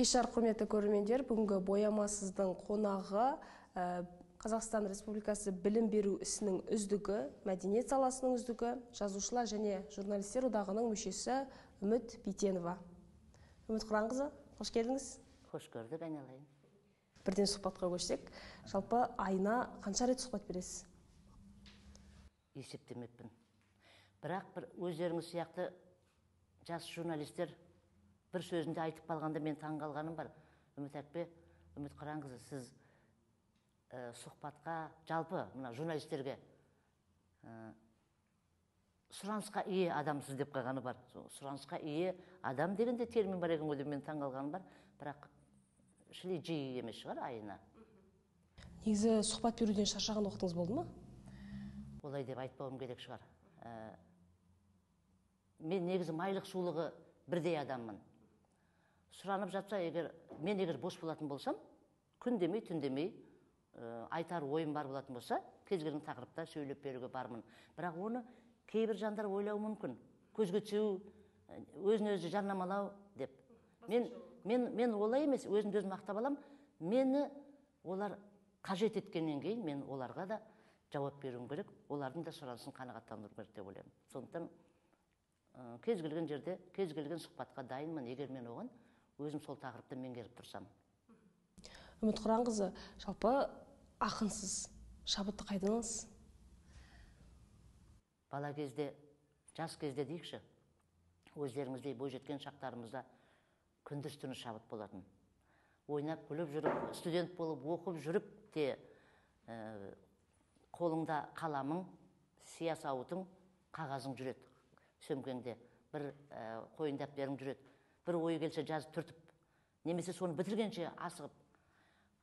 Кеш жарық, құрметті көрермендер, бүгінгі боямасыздың қонағы Қазақстан Республикасы білім беру ісінің үздігі, мәдениет саласының үздігі, жазушылар және журналистер одағының мүшесі Үміт Бейтенова. Үміт Құранқызы, қош келдіңіз. Қош көрдік, айналайын. Бірден сұхбатқа көшсек, жалпы айына қанша рет сұхбат бересіз? Есептемеппін. Бірақ бір өздеріңіз сияқты жас журналистер бір сөзінде айтып қалғанда мен таң қалғаным бар. Үміт әпке, Үміт Құранқызы, сіз сұхбатқа, жалпы мына журналистерге сұранысқа ие адамсыз деп қалғаны бар. Сұранысқа ие адам деген де термин бар екен ғой деп мен таң қалғаным бар. Бірақ шілей жиі емес шығар айына. Негізі сұхбат беруден шаршаған уақытыңыз болды ма? Олай деп айтпауым керек шығар. Мен негізі майлық сулығы бірдей адаммын. Сұранып жатса, егер мен бос болатын болсам, күн демей, түн демей, айтар ойым бар болатын болса, кез келген тақырыпта сөйлеп беруге бармын. Бірақ оны кейбір жандар ойлауы мүмкін. Көзге түсу, өзін өзі жарнамалау деп. Мен олай емес, өзімді өзім ақтап алам. Мені олар қажет еткеннен кейін мен оларға да жауап беруім керек, олардың да сұранысын қанағаттандыру керек деп ойлаймын. Сондықтан кез келген жерде, кез келген сұхбатқа дайынмын, егер мен оған өзім сол тақырыпты меңгеріп тұрсам. Үміт Құранқызы, жалпы ақынсыз, шабытты қайдан аласыз? Бала кезде, жас кезде дейікші, өздеріңіздей бойжеткен шақтарымызда күндіз түні шабыт болатын. Ойнап күліп жүріп, студент болып оқып жүріп те қолыңда қаламың, сия сауытың, қағазың жүреді. Сөмкеңде бір қойын дәптерің жүреді. Бір ой келсе жазып түртіп, немесе соны бітіргенше асығып.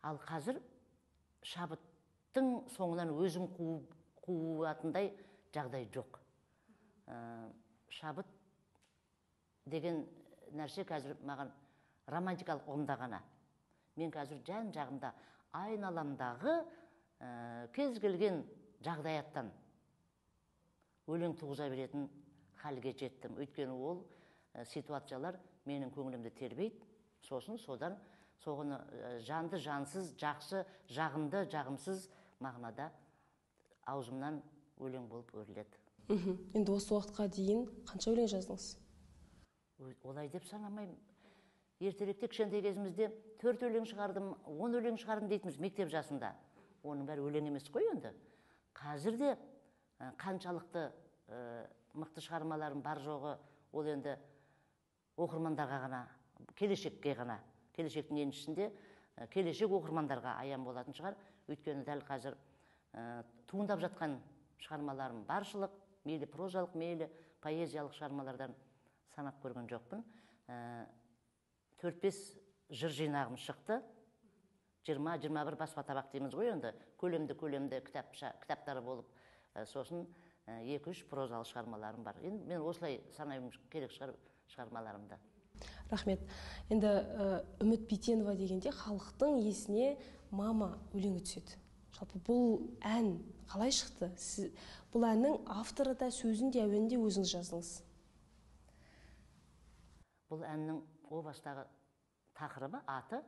Ал қазір шабыттың соңынан өзім қуатындай жағдай жоқ. Шабыт деген нәрсе қазір маған романтикалық ұғымда ғана. Мен қазір жан жағымда, айналамдағы кез келген жағдаяттан өлең туғыза беретін халге жеттім. Өйткені ол ситуациялар менің көңілімді тербейді. Сосын содан соғыны жанды, жансыз, жақсы, жағымды, жағымсыз мағынада аузымнан өлең болып өріледі. Енді осы уақытқа дейін қанша өлең жаздыңыз? Олай деп санамаймын. Ертеректе кішкентай кезімізде 4 өлең шығардым, 10 өлең шығардым дейтінбіз мектеп жасында. Оның бәрі өлең емес қой енді. Қазір де қаншалықты мықты шығармаларым бар жоғы, ол енді оқырмандарға ғана, келешекке ғана, келешектің еншісінде келешек оқырмандарға аян болатын шығар. Өйткені дәл қазір туындап жатқан шығармаларым баршылық, мейлі прозалық, мейлі поэзиялық шығармалардан санап көрген жоқпын. 4-5 жыр жинағым шықты. 20-21 баспа табақ дейміз ғой енді, көлемді-көлемді кітаптары болып, сосын 2-3 прозалық шығармаларым бар. Енді мен осылай санайым керек шығармаларымды. Рахмет. Енді Үміт Бейтенова дегенде халықтың есіне мама өлеңі түседі. Жалпы бұл ән қалай шықты? Сіз, бұл әннің авторы да, сөзін де, әуенін де өзіңіз жаздыңыз. Бұл әннің о бастағы тақырыбы, аты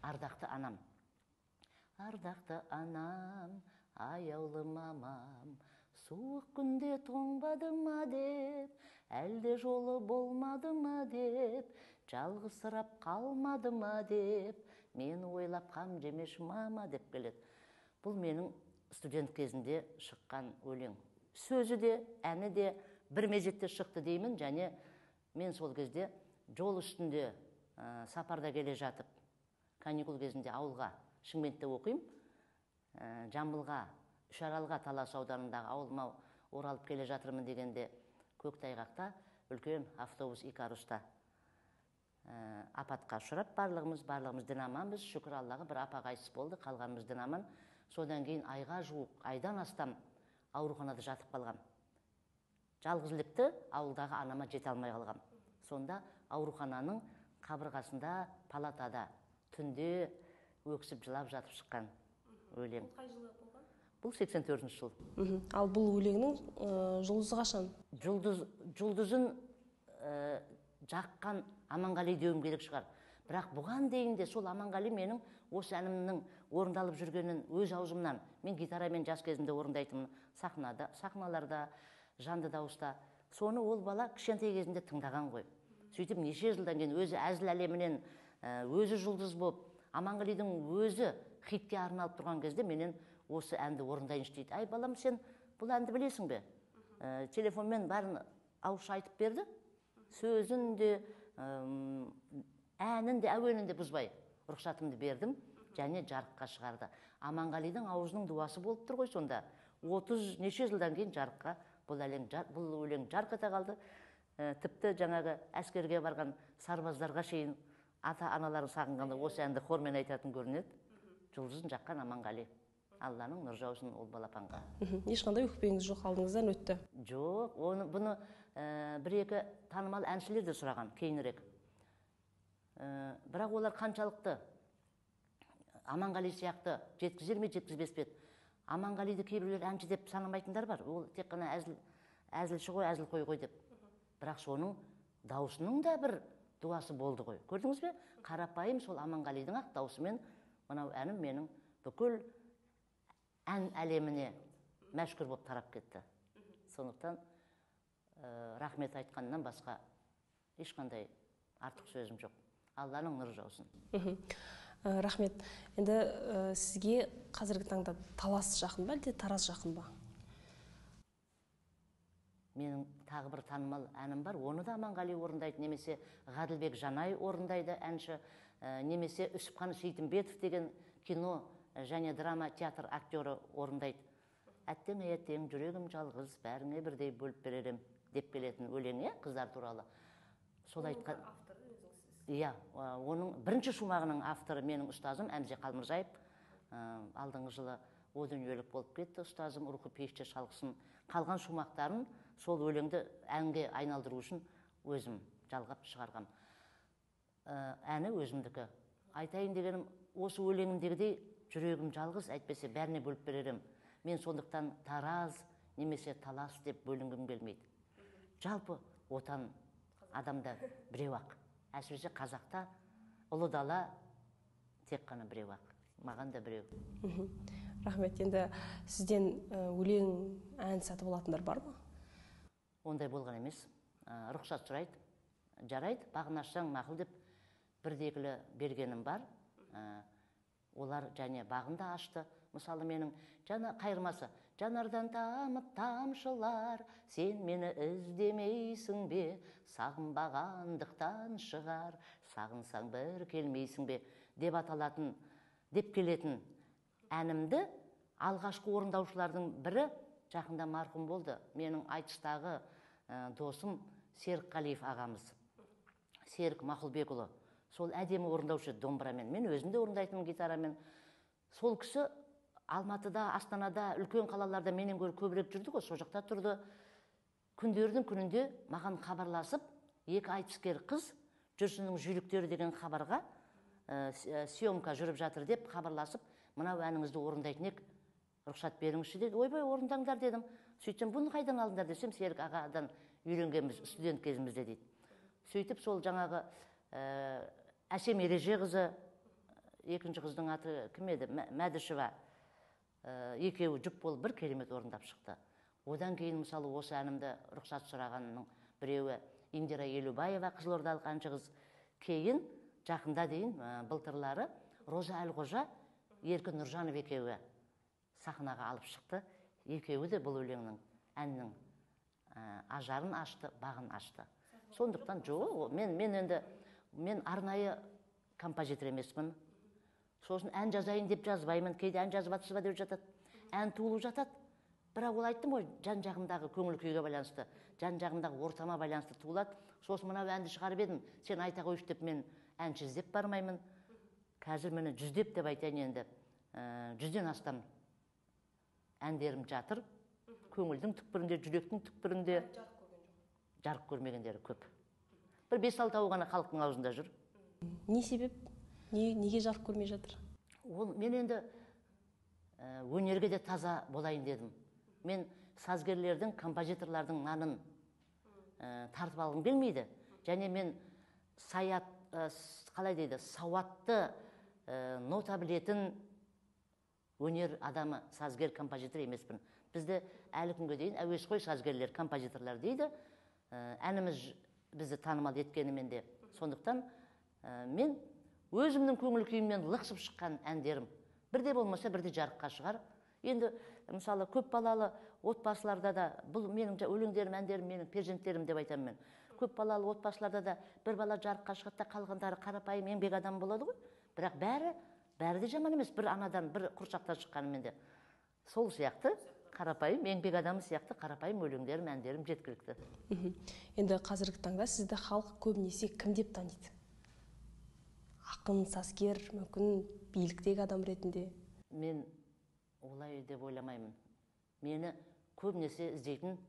Ардақты анам. Ардақты анам, аяулы мамам, суық күнде тоңбады ма деп, әлде жолы болмады ма деп, жалғызсырап қалмады ма деп, мен ойлап қам жемеші мама деп келеді. Бұл менің студент кезінде шыққан өлең. Сөзі де, әні де бір мезетте шықты деймін, және мен сол кезде жол үстінде сапарда келе жатып, каникул кезінде ауылға, Шымкентте оқимын, Жамбылға, Үшаралға, Талас ауданындағы ауылыма оралып келе жатырмын дегенде Көктайғақта үлкен автобус Икаруста апатқа ұшырап, барлығымыз дін аманбыз, шүкір Аллаға, бір апа қайтыс болды, қалғанымыз дін аман. Содан кейін айға жуық, айдан астам ауруханада жатып қалғам. Жалғызлікті ауылдағы анама жете алмай қалғам. Сонда аурухананың қабырғасында, палатада түнде өксіп жылап жатып шыққан өлең. Бұл қай жылы болған? Бұл 84 жыл. Ал бұл өлеңнің жұлдызы қашан? Жұлдызын жаққан Аманғали деуім керек шығар. Бірақ бұған дейін де сол Аманғали менің осы әнімнің орындалып жүргенін өз аузымнан, мен гитарамен жас кезімде орындайтынмын, сахнада, сахналарда, жанды дауыста. Соны ол бала кішкентай кезінде тыңдаған ғой. Сөйтіп неше жылдан кейін өзі әзіл әлемінен, өзі жұлдыз болып, Аманғалидың өзі хитке арналып тұрған кезде менен осы әнді орындайыншы дейді. Ай балам, сен бұл әнді білесің бе? Телефонмен бәрін ауызша айтып берді. Сөзін де, әнін де, әуенін де бұзбай рұқсатымды бердім және жарыққа шығарды. Аманғалидың аузының дуасы болып тұр ғой сонда. 30 неше жылдан кейін жарыққа бұл өлең жарқ ете қалды. Тіпті жаңағы әскерге барған сарбаздарға шейін ата-аналарын сағынғанда осы әнді хормен айтатын көрінеді. Жұлдызын жаққан Аманғали. Алланың нұр жаусын ол балапанға. Ешқандай өкпеңіз жоқ, алдыңыздан өтті. Жоқ, оны бұны бір-екі танымал әншілер де сұраған кейінірек. Бірақ олар қаншалықты Аманғали сияқты жеткізер ме, жеткізбес пе? Аманғалиді кейбіреулер әнші деп санамайтындар бар. Ол тек қана әзілші ғой, әзілқой ғой деп. Бірақ соның даусының да бір дуасы болды ғой. Көрдіңіз бе? Қарапайым сол Аманғалидың ақ даусымен мынау әнім менің бүкіл ән әлеміне мәшһүр болып тарап кетті. Сондықтан рахмет айтқаннан басқа ешқандай артық сөзім жоқ. Алланың нұры жаусын. Рахмет. Енді сізге қазіргі таңда Талас жақын ба, әлде Тараз жақын ба? Менің тағы бір танымал әнім бар. Оны да Аманғали орындайды, немесе Ғаділбек Жанай орындайды әнші, немесе Үсіпхан Сейтімбетов деген кино және драма театр актері орындайды. Әттең, әттең, жүрегім жалғыз, бәріңе бірдей бөліп беререм деп келетін өлең, қыздар туралы. Сол айтқан Иә, оның бірінші шумағының авторы менің ұстазым Әмзе Қалмырзаев. Алдыңғы жылы о дүниелік болып кетті ұстазым, рухы пейіште шалқысын. Қалған шумақтарын сол өлеңді әнге айналдыру үшін өзім жалғап шығарғам. Әні өзімдікі. Айтайын дегенім, осы өлеңімдегідей жүрегім жалғыз, әйтпесе бәріне бөліп берерім. Мен сондықтан Тараз немесе Талас деп бөлінгім келмейді. Жалпы отан адамда біреу-ақ. Әсіресе қазақта ұлы дала тек қана біреу-ақ. Маған да біреу. Рахмет. Енді сізден өлең, ән сатып алатындар бар ма? Ондай болған емес. Рұқсат сұрайды. Жарайды, бағын ашсаң мақұл деп бірді-екілі бергенім бар. Олар және бағын да ашты. Мысалы менің жана қайырмасы, жанардан тамып тамшылар, сен мені іздемейсің бе, сағынбағандықтан шығар, сағынсаң бір келмейсің бе деп аталатын, деп келетін әнімді алғашқы орындаушылардың бірі жақында марқұм болды. Менің айтыстағы досым Серік Қалиев ағамыз, Серік Мақұлбекұлы. Сол әдемі орындаушы домбырамен, мен өзім де орындайтынмын гитарамен. Сол кісі Алматыда, Астанада, үлкен қалаларда менен гөрі көбірек жүрді ғой, сол жақта тұрды. Күндердің күнінде маған хабарласып, екі айтыскер қыз Жүрсіннің жүйріктері деген хабарға съемка жүріп жатыр деп хабарласып, мынау әніңізді орындайтын ек, рұқсат беріңізші деді. Ойбай, орындаңдар дедім. Сөйтсем, бұны қайдан алдыңдар десем, Серік ағадан үйренгенбіз студент кезімізде дейді. Сөйтіп сол жаңағы Әсем Ережеқызы, екінші қыздың аты кім еді, Мәдішева, екеуі жұп болып бір керемет орындап шықты. Одан кейін мысалы осы әнімді рұқсат сұрағанның біреуі Индира Елубаева, қызылордалық әнші қыз. Кейін жақында дейін былтырлары Роза Әлқожа, Еркін Нұржанов екеуі сахнаға алып шықты. Екеуі де бұл өлеңнің, әннің ажарын ашты, бағын ашты. Сондықтан жоқ, мен енді мен арнайы композитор емеспін. Сосын ән жазайын деп жазбаймын, кейде ән жазып жатсыз ба деп жатады. Ән туылып жатады. Бірақ ол айттым ғой, жан жағымдағы көңіл күйге байланысты, жан жағымдағы ортама байланысты туылады. Сосын мынау әнді шығарып едім, сен айта қойшы деп мен әнші іздеп бармаймын. Қазір мені жүздеп деп айтайын енді, 100-ден астам әндерім жатыр. Көңілдің түкпірінде, жүректің түкпірінде жарық көрмегендері көп. Бір 5-6 ғана халықтың аузында жүр. Не себеп? Неге жарық көрмей жатыр? Ол, мен енді өнерге де таза болайын дедім. Мен сазгерлердің, композиторлардың нанын тартып алғым келмейді. Және мен саят, қалай дейді, сауатты, нота білетін өнер адамы, сазгер, композитор емеспін. Бізді әлі күнге дейін әуесқой сазгерлер, композиторлар дейді. Әніміз бізді танымал еткенімен де. Сондықтан мен өзімнің көңіл күйімнен лықсып шыққан әндерім бірде болмаса бірде жарыққа шығар. Енді мысалы көп балалы отбасыларда да, бұл менің өлеңдерім, әндерім, менің перзенттерім деп айтамын мен. Көп балалы отбасыларда да бір бала жарыққа шығады да қалғандары қарапайым еңбек адамы болады ғой. Бірақ бәрі де жаман емес, бір анадан, бір құрсақтан шыққанымен де. Сол сияқты қарапайым еңбек адамы сияқты қарапайым өлеңдерім, әндерім жеткілікті. Енді қазіргі таңда сізді халық көбінесе кім деп таниды? Ақын, сазгер, мүмкін биліктегі адам ретінде? Мен олай деп ойламаймын. Мені көбінесе іздейтін,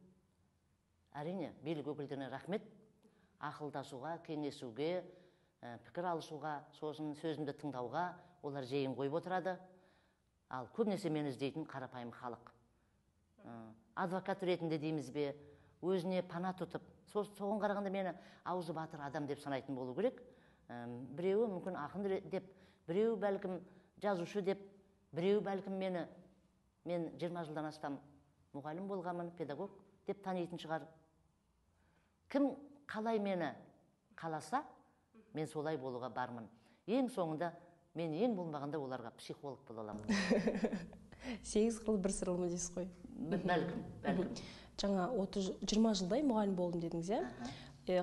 әрине, билік өкілдеріне рахмет, ақылдасуға, кеңесуге, пікір алысуға, сосын сөзімді тыңдауға олар зейін қойып отырады. Ал көбінесе мені іздейтін қарапайым халық. Адвокат ретінде дейміз бе, өзіне пана тұтып, соған қарағанда мені аузы батыр адам деп санайтын болу керек. Біреуі мүмкін ақын деп, біреуі бәлкім жазушы деп, біреуі бәлкім мені, мен 20 жылдан астам мұғалім болғанмын, педагог деп танитын шығар. Кім қалай мені қаласа, мен солай болуға бармын. Ең соңында мен ең болмағанда оларға психолог бола аламын. 8 қыл бір сырлымын дейсіз ғой. Бәлкім, бәлкім. Жаңа 20 жылдай мұғалім болдым дедіңіз, иә?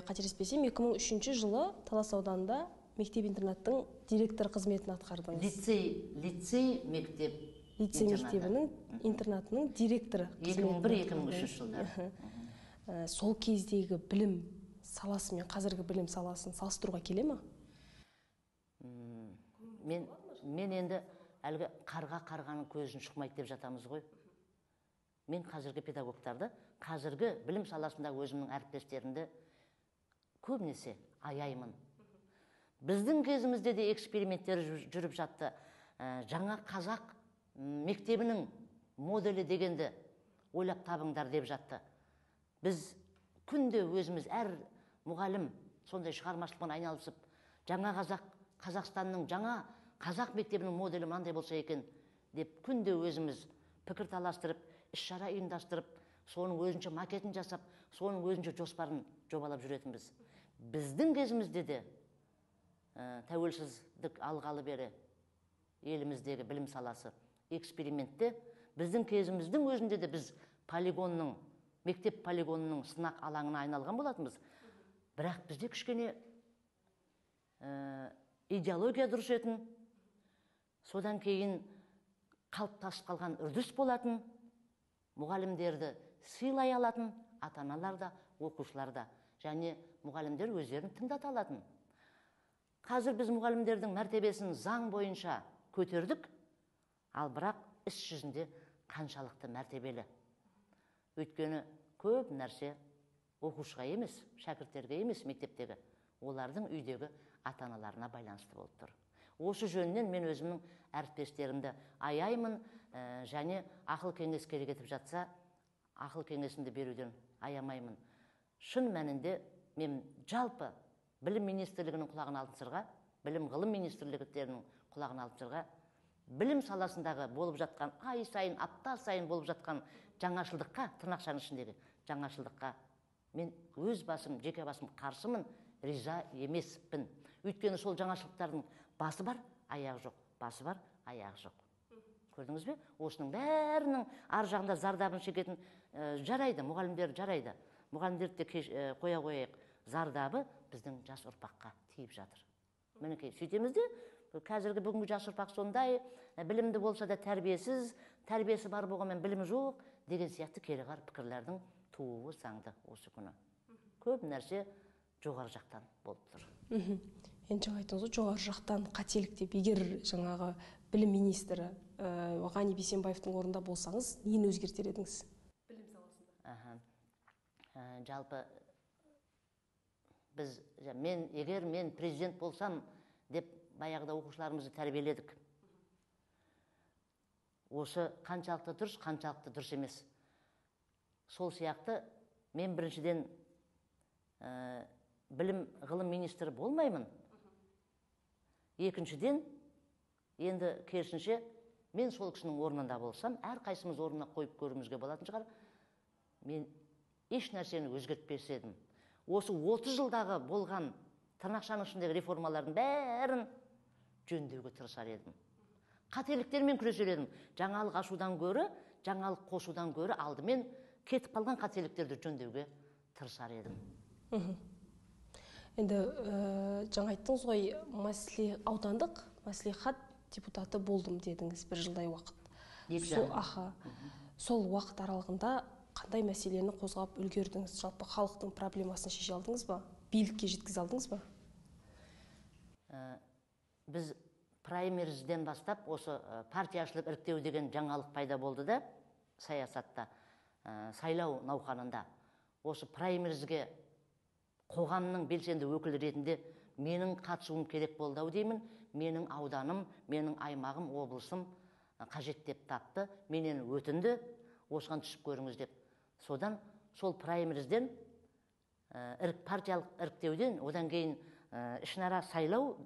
Қателеспесем, 2003 жылы Талас ауданында мектеп-интернаттың директор қызметін атқардыңыз. Лицей мектеп. Лицей мектебінің интернатының директоры. 2001-2003 жылдары. Сол кездегі білім саласы мен қазіргі білім саласын салыстыруға келе ме? Мен енді әлгі қарға қарғаның көзін шұқымайды деп жатамыз ғой. Мен қазіргі педагогтарды, қазіргі білім саласындағы өзімнің әріптестерімді көбінесе аяймын. Біздің кезімізде де эксперименттер жүріп жатты. Жаңа қазақ мектебінің моделі дегенді ойлап табыңдар деп жатты. Біз күнде өзіміз, әр мұғалім сондай шығармашылықпен айналысып, жаңа Қазақстанның жаңа қазақ мектебінің моделі мынандай болса екен деп күнде өзіміз пікір таластырып, іс-шара ұйымдастырып, соның өзінше макетін жасап, соның өзінше жоспарын жобалап жүретінбіз. Біздің кезімізде де тәуелсіздік алғалы бері еліміздегі білім саласы экспериментте, біздің кезіміздің өзінде де біз полигонның, мектеп полигонының сынақ алаңына айналған болатынбыз. Бірақ бізде кішкене идеология дұрыс етін, содан кейін қалыптасып қалған үрдіс болатын, мұғалімдерді сыйлай алатын ата-аналар да, оқушылар да, және мұғалімдер өздерін тыңдата алатын. Қазір біз мұғалімдердің мәртебесін заң бойынша көтердік, ал бірақ іс жүзінде қаншалықты мәртебелі. Өйткені көп нәрсе оқушыға емес, шәкірттерге емес, мектептегі, олардың үйдегі ата-аналарына байланысты болып тұр. Осы жөнінен мен өзімнің әріптестерімді аяймын, және ақыл кеңес керек етіп жатса, ақыл кеңесімді беруден аямаймын. Шын мәнінде мен жалпы білім министрлігінің құлағын алтын сырға, білім ғылым министрліктерінің құлағын алтын сырға, білім саласындағы болып жатқан ай сайын, апта сайын болып жатқан жаңашылдыққа, тырнақшаның ішіндегі жаңашылдыққа мен өз басым, жеке басым қарсымын, риза емеспін. Өйткені сол жаңашылдықтардың басы бар, аяғы жоқ, басы бар, аяғы жоқ. Көрдіңіз бе? Осының бәрінің ар жағында зардабын шегетін жарайды, мұғалімдер жарайды. Мұғалімдерді де қоя қояйық. Зардабы біздің жас ұрпаққа тиіп жатыр. Мінекей, сөйтеміз де, қазіргі бүгінгі жас ұрпақ сондай, білімді болса да тәрбиесіз, тәрбиесі бар болғанмен білімі жоқ деген сияқты кереғар пікірлердің тууы заңды осы күні. Көп нәрсе жоғары жақтан болып тұр. Енді жаңа айттыңыз ғой, жоғары жақтан қателік деп. Егер жаңағы білім министрі Ғани Бейсенбаевтың орнында болсаңыз, нені өзгертер едіңіз? Білім саласында. Жалпы біз, мен егер мен президент болсам деп баяғыда оқушыларымызды тәрбиеледік. Осы қаншалықты дұрыс, қаншалықты дұрыс емес. Сол сияқты мен біріншіден білім ғылым министрі болмаймын. Екіншіден, енді керісінше, мен сол кісінің орнында болсам, әрқайсымыз орнына қойып көруімізге болатын шығар. Мен еш нәрсені өзгертпес едім. Осы 30 жылдағы болған тырнақшаның ішіндегі реформалардың бәрін жөндеуге тырысар едім. Қателіктермен күресер едім. Жаңалық ашудан гөрі, жаңалық қосудан гөрі алдымен кетіп қалған қателіктерді жөндеуге тырысар едім. Енді жаңа айттыңыз ғой, аудандық мәслихат депутаты болдым дедіңіз бір жылдай уақыт. Сол уақыт аралығында қандай мәселені қозғап үлгердіңіз? Жалпы халықтың проблемасын шеше алдыңыз ба? Билікке жеткізе алдыңыз ба? Біз праймеризден бастап осы партияшылық іріктеу деген жаңалық пайда болды да саясатта, сайлау науқанында. Осы праймеризге қоғамның белсенді өкілі ретінде менің қатысуым керек болды ау деймін. Менің ауданым, менің аймағым, облысым қажет деп тапты, менен өтінді, осыған түсіп көріңіз деп. Содан сол праймеризден, партиялық іріктеуден, одан кейін ішінара сайлау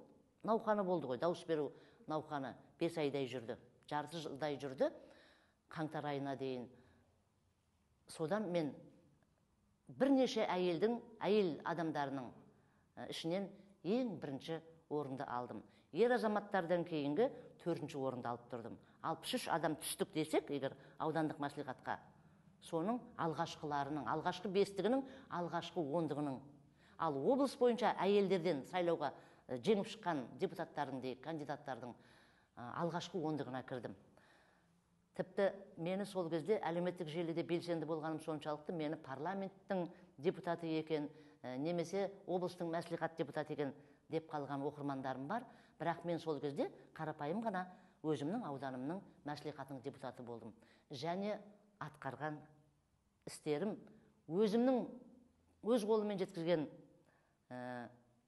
науқаны болды ғой, дауыс беру науқаны 5 айдай жүрді, жарты жылдай жүрді, қаңтар айына дейін. Содан мен бірнеше әйел адамдарының ішінен ең бірінші орынды алдым. Ер азаматтардан кейінгі 4-ші орынды алып тұрдым. 63 адам түстік десек, егер аудандық мәслихатқа, соның алғашқыларының, алғашқы бестігінің, алғашқы ондығының. Ал облыс бойынша әйелдерден сайлауға жеңіп шыққан депутаттардың, кандидаттардың алғашқы ондығына кірдім. Тіпті мені сол кезде әлеуметтік желіде белсенді болғаным соншалықты, мені парламенттің депутаты екен, немесе облыстың мәслихат депутаты екен деп қалған оқырмандарым бар. Бірақ мен сол кезде қарапайым ғана өзімнің ауданымның мәслихатының депутаты болдым. Және атқарған істерім, өзімнің өз қолыммен жеткізген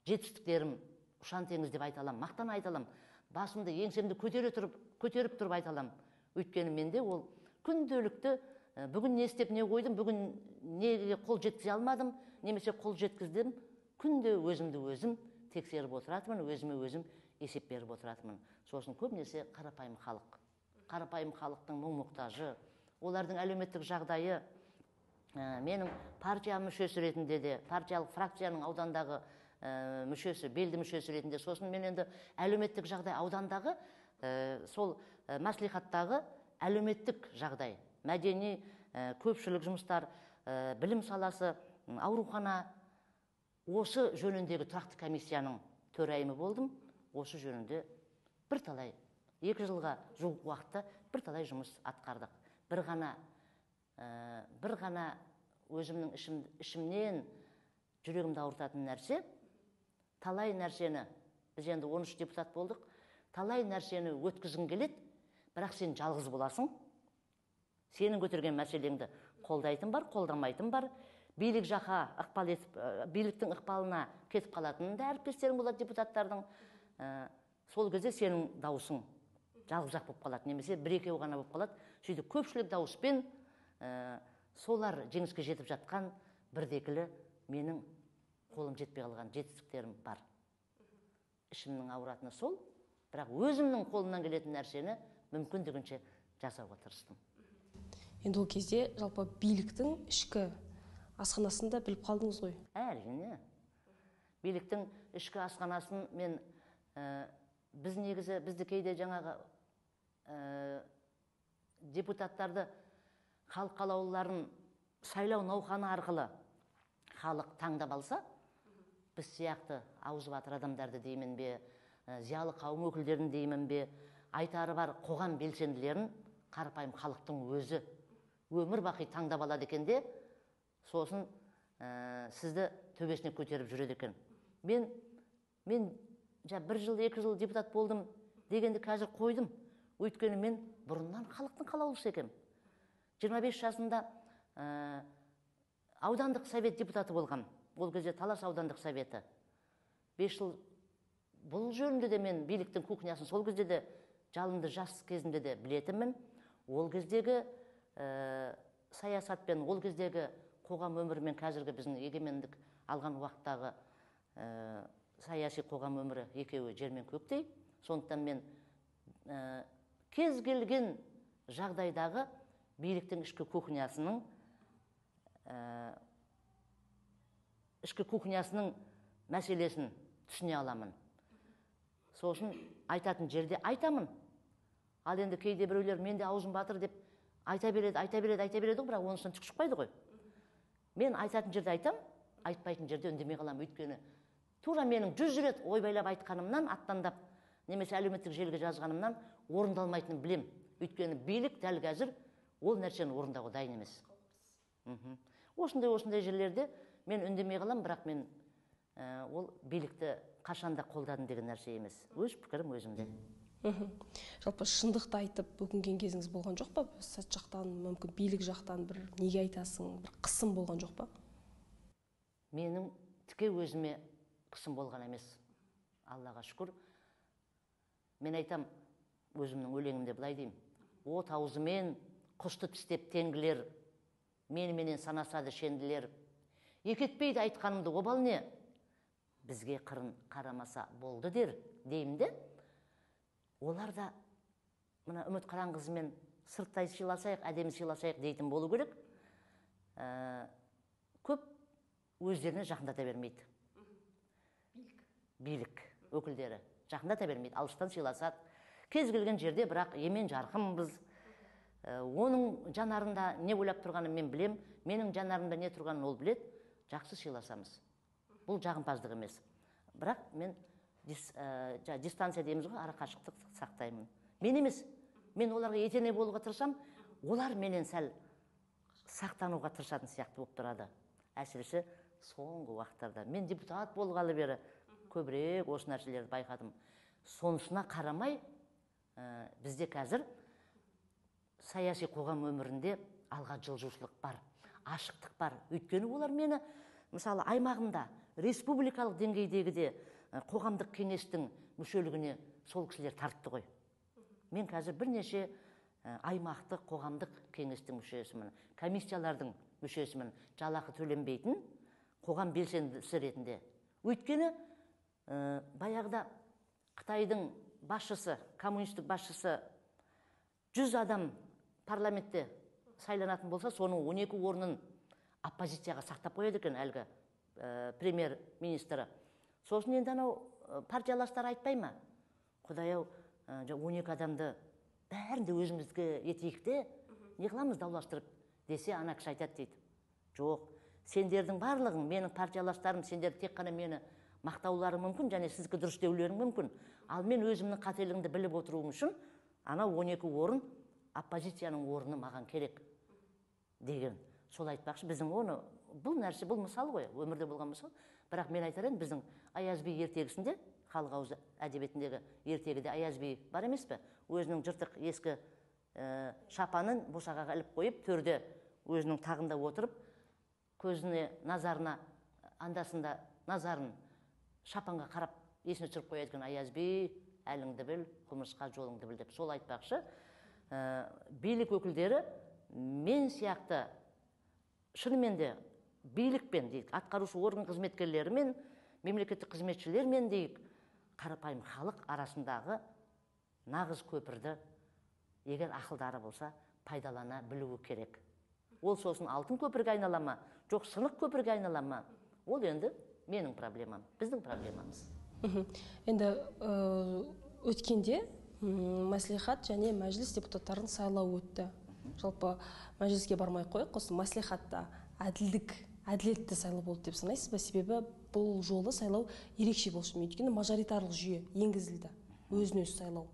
жетістіктерім ұшан теңіз деп айта аламын, мақтана айта аламын, басымды, еңсемді көтеріп тұрып айта аламын. Өйткені менде ол күнделікті бүгін не істеп не қойдым, бүгін неге қол жеткізе алмадым, немесе қол жеткіздім, күнде өзімді өзім тексеріп отыратынмын, өзіме өзім есеп беріп отыратынмын. Сосын көбінесе қарапайым халық, қарапайым халықтың мұң-мұқтажы, олардың әлеуметтік жағдайы, менің партия мүшесі ретінде де, партиялық фракцияның аудандағы мүшесі, белді мүшесі ретінде, сосын мен енді әлеуметтік жағдай аудандағы, сол мәслихаттағы әлеуметтік жағдай, мәдени, көпшілік жұмыстар, білім саласы, аурухана, осы жөніндегі тұрақты комиссияның төрайымы болдым. Осы жөнінде бірталай, 2 жылға жуық уақытта бірталай жұмыс атқардық. Бір ғана өзімнің ішімнен жүрегімді ауыртатын нәрсе, талай нәрсені, біз енді 13 депутат болдық, талай нәрсені өткізгің келеді, бірақ сен жалғыз боласың. Сенің көтерген мәселеңді қолдайтын бар, қолдамайтын бар. Билік жаққа ықпал етіп, биліктің ықпалына кетіп қалатын да әріптестерің болады депутаттардың. Сол кезде сенің дауысың жалғыз-ақ болып қалады, немесе бір-екеу ғана болып қалады. Сөйтіп көпшілік дауыспен солар жеңіске жетіп жатқан бірдекілі менің қолым жетпей қалған жетістіктерім бар. Ішімнің ауыратыны сол, бірақ өзімнің қолымнан келетін нәрсені мүмкіндігінше жасауға тырыстым. Енді ол кезде жалпы биліктің ішкі асханасын да біліп қалдыңыз ғой? Әрине. Биліктің ішкі асханасын мен, біз негізі, бізді кейде жаңағы депутаттарды, халық қалаулыларын сайлау науқаны арқылы халық таңдап алса, біз сияқты аузы батыр адамдарды деймін бе, зиялы қауым өкілдерін деймін бе, айтары бар қоғам белсенділерін қарапайым халықтың өзі өмір бақи таңдап алады екен де, сосын сізді төбесіне көтеріп жүреді екен. Мен бір жыл, 2 жыл депутат болдым дегенді қазір қойдым. Өйткені мен бұрыннан халықтың қалаулысы екенмін. 25 жасында аудандық совет депутаты болғам. Ол кезде Талас аудандық советі. 5 жыл бұл жөнінде де мен биліктің кухнясын сол кезде де жалынды жас кезімде де білетінмін. Ол кездегі саясатпен, ол кездегі қоғам өмірімен қазіргі біздің егемендік алған уақыттағы саяси қоғам өмірі екеуі жер мен көктей. Сондықтан мен кез келген жағдайдағы биліктің ішкі кухнясының мәселесін түсіне аламын. Сосын айтатын жерде айтамын. Ал енді кейде біреулер менде аузым батыр деп айта береді, айта береді, айта береді, бірақ онысынан түк шықпайды ғой. Мен айтатын жерде айтам, айтпайтын жерде үндемей қаламын. Өйткені тура менің 100 рет ойбайлап айтқанымнан, аттандап, немесе әлеуметтік желіге жазғанымнан орындалмайтынын білем. Өйткені билік дәл қазір ол нәрсені орындауға дайын емес. Осындай жерлерде мен үндемей қаламын, бірақ мен ол билікті қашанда қолдадым деген нәрсе емес. Өз пікірім өзімде. Жалпы шындықты айтып өкінген кезіңіз болған жоқ па? Сәт жақтан, мүмкін билік жақтан бір неге айтасың, бір қысым болған жоқ па? Менің тіке өзіме қысым болған емес. Аллаға шүкір. Мен айтам, өзімнің өлеңімде былай деймін. От аузымен құсты тістеп теңгілер, меніменен санасады шенділер. Екі етпейді айтқанымды обал не? Бізге қырын қарамаса болды дер деймін де. Олар да мына Үміт Қыранқызымен сырттай сыйласайық, әдемі сыйласайық дейтін болу керек. Көп өздеріне жақындата бермейді. Билік өкілдері жақындата бермейді, алыстан сыйласады. Кез келген жерде бірақ емен жарқынбыз. Оның жанарында не ойлап тұрғанын мен білем, менің жанарымда не тұрғанын ол біледі. Жақсы сыйласамыз. Бұл жағымпаздық емес. Бірақ мен дистанция дейміз ғой, ара қашықтық сақтаймын. Мен емес, мен оларға етене болуға тырысам, олар менен сәл сақтануға тырысатын сияқты болып тұрады. Әсіресе соңғы уақыттарда. Мен депутат болғалы бері көбірек осы нәрселерді байқадым. Сонысына қарамай, бізде қазір саяси қоғам өмірінде алға жылжушылық бар, ашықтық бар. Өйткені олар мені, мысалы, аймағымда, республикалық деңгейдегі де қоғамдық кеңестің мүшелігіне сол кісілер тартты ғой. Мен қазір бірнеше аймақтық қоғамдық кеңестің мүшесімін, комиссиялардың мүшесімін, жалақы төленбейтін қоғам белсендісі ретінде. Өйткені баяғыда Қытайдың басшысы, коммунистік басшысы 100 адам парламентте сайланатын болса, соның 12 орнын оппозицияға сақтап қояды екен әлгі премьер-министрі. Сосын енді анау партияластар айтпай ма? Құдай-ау, 12 адамды бәрін де өзімізге етейік те, не қыламыз дауластырып десе, ана кісі айтады дейді. Жоқ, сендердің барлығың менің партияластарым, сендер тек қана мені мақтауларың мүмкін және сіздікі дұрыс деулерің мүмкін. Ал мен өзімнің қателігімді біліп отыруым үшін анау 12 орын оппозицияның орны маған керек деген. Сол айтпақшы, біздің оны, бұл нәрсе, бұл мысал ғой, өмірде болған мысал. Бірақ мен айтар едім, біздің Аяз би ертегісінде, халық ауыз әдебиетіндегі ертегіде Аяз би бар емес пе? Өзінің жыртық ескі шапанын босағаға іліп қойып, төрде өзінің тағында отырып, көзіне, назарына, андасында назарын шапанға қарап есіне түсіріп қояды екен. Аяз би, әліңді біл, құмырсқа жолыңды біл деп. Сол айтпақшы, билік өкілдері мен сияқты шынымен де билікпен дейік, атқарушы орган қызметкерлерімен, мемлекеттік қызметшілермен дейік, қарапайым халық арасындағы нағыз көпірді, егер ақылдары болса, пайдалана білуі керек. Ол сосын алтын көпірге айнала ма, жоқ сынық көпірге айнала ма, ол енді менің проблемам, біздің проблемамыз. Енді өткенде мәслихат және мәжіліс депутаттарын сайлау өтті. Жалпы мәжіліске бармай қойық, осы мәслихатта әділетті сайлау болды деп санайсыз ба? Себебі бұл жолы сайлау ерекше болды. Өйткені мажоритарлық жүйе енгізілді, өзін өзі сайлау.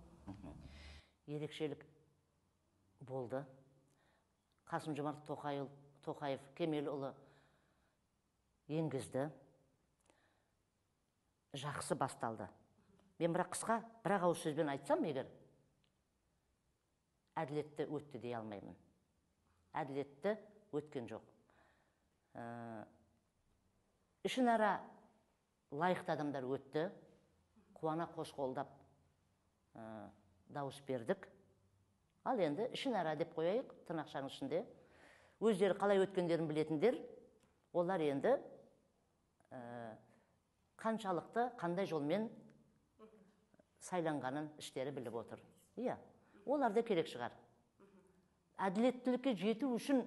Ерекшелік болды. Қасым-Жомарт Тоқаев Кемелұлы енгізді. Жақсы басталды. Мен бірақ қысқа, бір ауыз сөзбен айтсам, егер әділетті өтті дей алмаймын. Әділетті өткен жоқ. Ішінара лайықты адамдар өтті. Қуана қош қолдап дауыс бердік. Ал енді ішінара деп қояйық, тырнақшаның ішінде. Өздері қалай өткендерін білетіндер, олар енді Қаншалықты қандай жолмен сайланғанын іштері біліп отыр. Иә, олар да керек шығар. Әділеттілікке жету үшін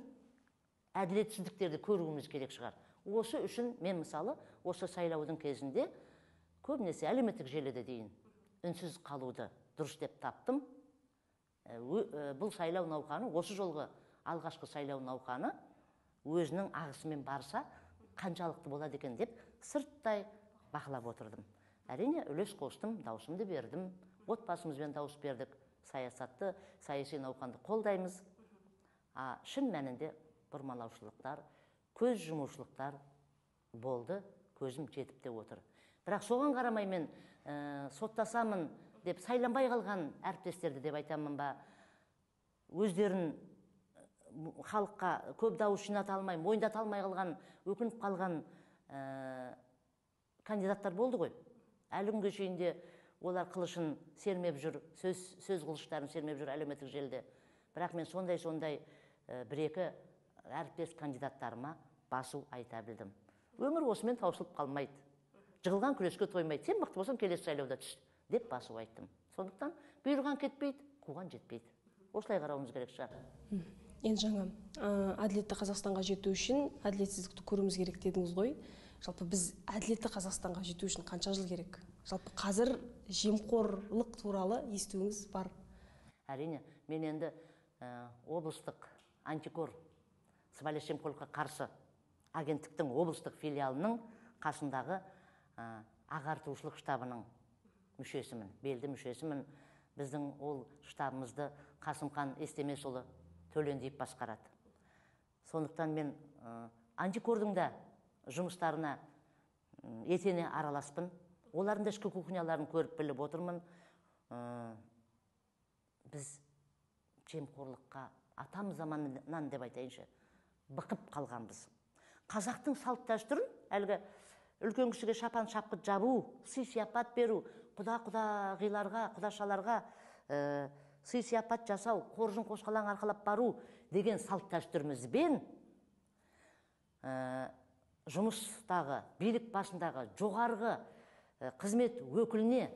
әділетсіздіктерді көруіміз керек шығар. Осы үшін мен мысалы осы сайлаудың кезінде көбінесе әлеуметтік желіде дейін үнсіз қалуды дұрыс деп таптым. Бұл сайлау науқаны, осы жолғы алғашқы сайлау науқаны өзінің ағысымен барса қаншалықты болады екен деп сырттай бақылап отырдым. Әрине, үлес қостым, даусымды бердім, отбасымызбен дауыс бердік, саясатты, саяси науқанды қолдаймыз. А шын мәнінде бұрмалаушылықтар, көз жұмушылықтар болды, көзім жетіп те отыр. Бірақ соған қарамай мен соттасамын деп сайланбай қалған әріптестерді деп айтамын ба, өздерін халыққа көп дауыс жината алмай, мойындата алмай қалған, өкініп қалған кандидаттар болды ғой. Әлі күнге шейін де олар қылышын сермеп жүр, сөз қылыштарын сермеп жүр әлеуметтік желіде. Бірақ мен сондай-сондай бір-екі әріптес кандидаттарыма басу айта білдім. Өмір осымен таусылып қалмайды. Жығылған күреске тоймайды. Сен мықты болсаң келесі сайлауда түс деп басу айттым. Сондықтан бұйырған кетпейді, қуған жетпейді. Осылай қарауымыз керек шығар. Енді жаңа әділетті Қазақстанға жету үшін әділетсіздікті көруіміз керек дедіңіз ғой. Жалпы біз әділетті Қазақстанға жету үшін қанша жыл керек? Жалпы қазір жемқорлық туралы естуіңіз бар. Әрине, мен енді облыстық антикор сыбайлас жемқорлыққа қарсы агенттіктің облыстық филиалының қасындағы ағартушылық штабының мүшесімін, белді мүшесімін. Біздің ол штабымызды Қасымхан Естемесұлы Төлендиев басқарады. Сондықтан мен антикордың да жұмыстарына етене араласпын. Олардың да ішкі кухняларын көріп біліп отырмын. Біз жемқорлыққа атам заманынан деп айтайыншы, бықып қалғанбыз. Қазақтың салт дәстүрін, әлгі үлкен кісіге шапан шапқыт жабу, сый-сияпат беру, құда-құдағиларға, құдашаларға сый-сияпат жасау, қоржын қосқалаң арқалап бару деген салт дәстүрімізбен жұмыстағы, билік басындағы жоғарғы қызмет өкіліне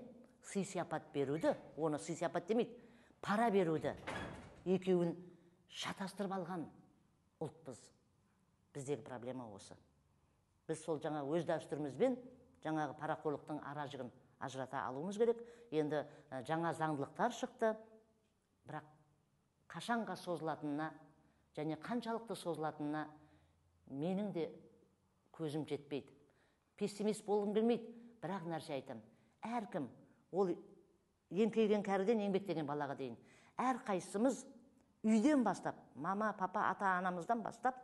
сый-сияпат беруді, оны сый-сияпат демейді, пара беруді екеуін шатастырып алған ұлтпыз. Біздегі проблема осы. Біз сол жаңа өз дәстүрімізбен жаңағы парақорлықтың ара жігін ажырата алуымыз керек. Енді жаңа заңдылықтар шықты, бірақ қашанға созылатынына және қаншалықты созылатынына менің де көзім жетпейді. Пессимист болғым келмейді, бірақ нәрсе айтам. Әркім, ол еңкейген кәріден еңбектеген балаға дейін, әрқайсымыз үйден бастап, мама, папа, ата-анамыздан бастап